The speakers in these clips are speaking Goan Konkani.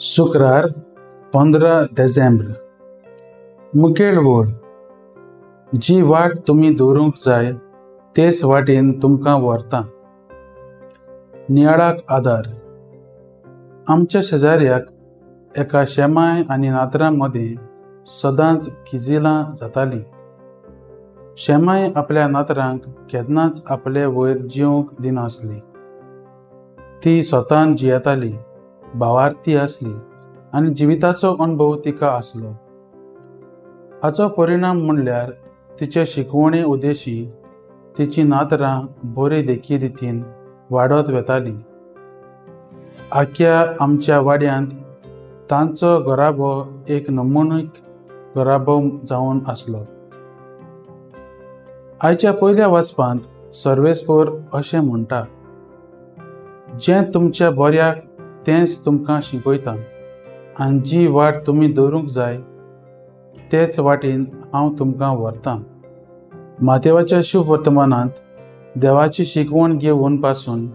शुक्रार 15 देसेंब्र। मुखेल वळ जी वाट तुमी दवरूंक जाय तेच वाटेन तुमकां व्हरता। नियाळाक आदार। आमच्या शेजाऱ्याक एका शेमाय आनी नातरां मदीं सदांच किजिलां जातालीं। शेमाय आपल्या नातरांक केन्नाच आपले वयर जिवंक दिनासली। ती स्वतान जियेताली, भावार्थी आसली आनी जिविताचो अणभव तिका आसलो। हाचो परिणाम म्हणल्यार तिचे शिकवणे उद्देशी तिची नातरां बरे देखी रितीन वाडत वेतालीं। आख्या आमच्या वाड्यांत तांचो घराबो एक नमुनीक घराबो जावन आसलो। आयच्या पयल्या वाचपांत सर्वेस्पोर अशें म्हणटा, जें तुमच्या बऱ्याक तेंच तुमकां शिकयता आनी जी वाट तुमी दवरूंक जाय तेच वाटेन हांव तुमकां व्हरतां। मातेवाच्या शुभ वर्तमानांत देवाची शिकवण घेवन पासून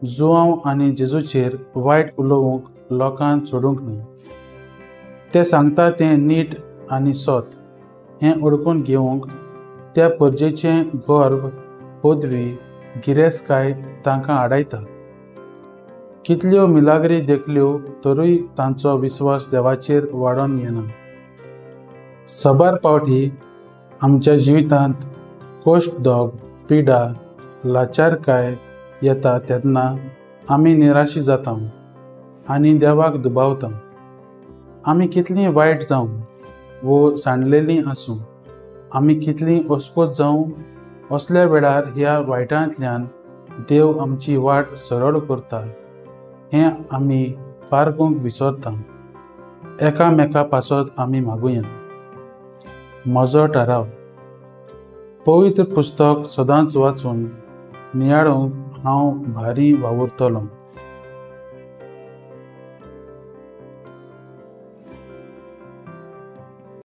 जुआंव आनी जेजूचेर वायट उलोवंक लोकांक सोडूंक न्हय। ते सांगता तें नीट आनी सत हें ओळखून घेवंक त्या परजेचें गर्व, पदवी, गिरेस्तकाय तांकां आडायता। कितल्यो मिलाग्री देखल्यो तरूय तांचो विस्वास देवाचेर वाडोन येना। साबार पावटी आमच्या जिवितांत कोश्ट दोग, पिडा, लाचारकाय येता तेन्ना आमी निराशी जाता आनी देवाक दुबावता। आमी कितलीं वायट जावं वो सांडलेलीं आसूं, आमी कितलीं अस्कोत जावं, असल्या वेळार ह्या वायटांतल्यान देव आमची वाट सरळ करता हें आमी पारखूंक विसरता। एकामेका पासत आमी मागुया। म्हजो ठराव। पवित्र पुस्तक सदांच वाचून नियाळूंक हांव भारी वावुरतलो।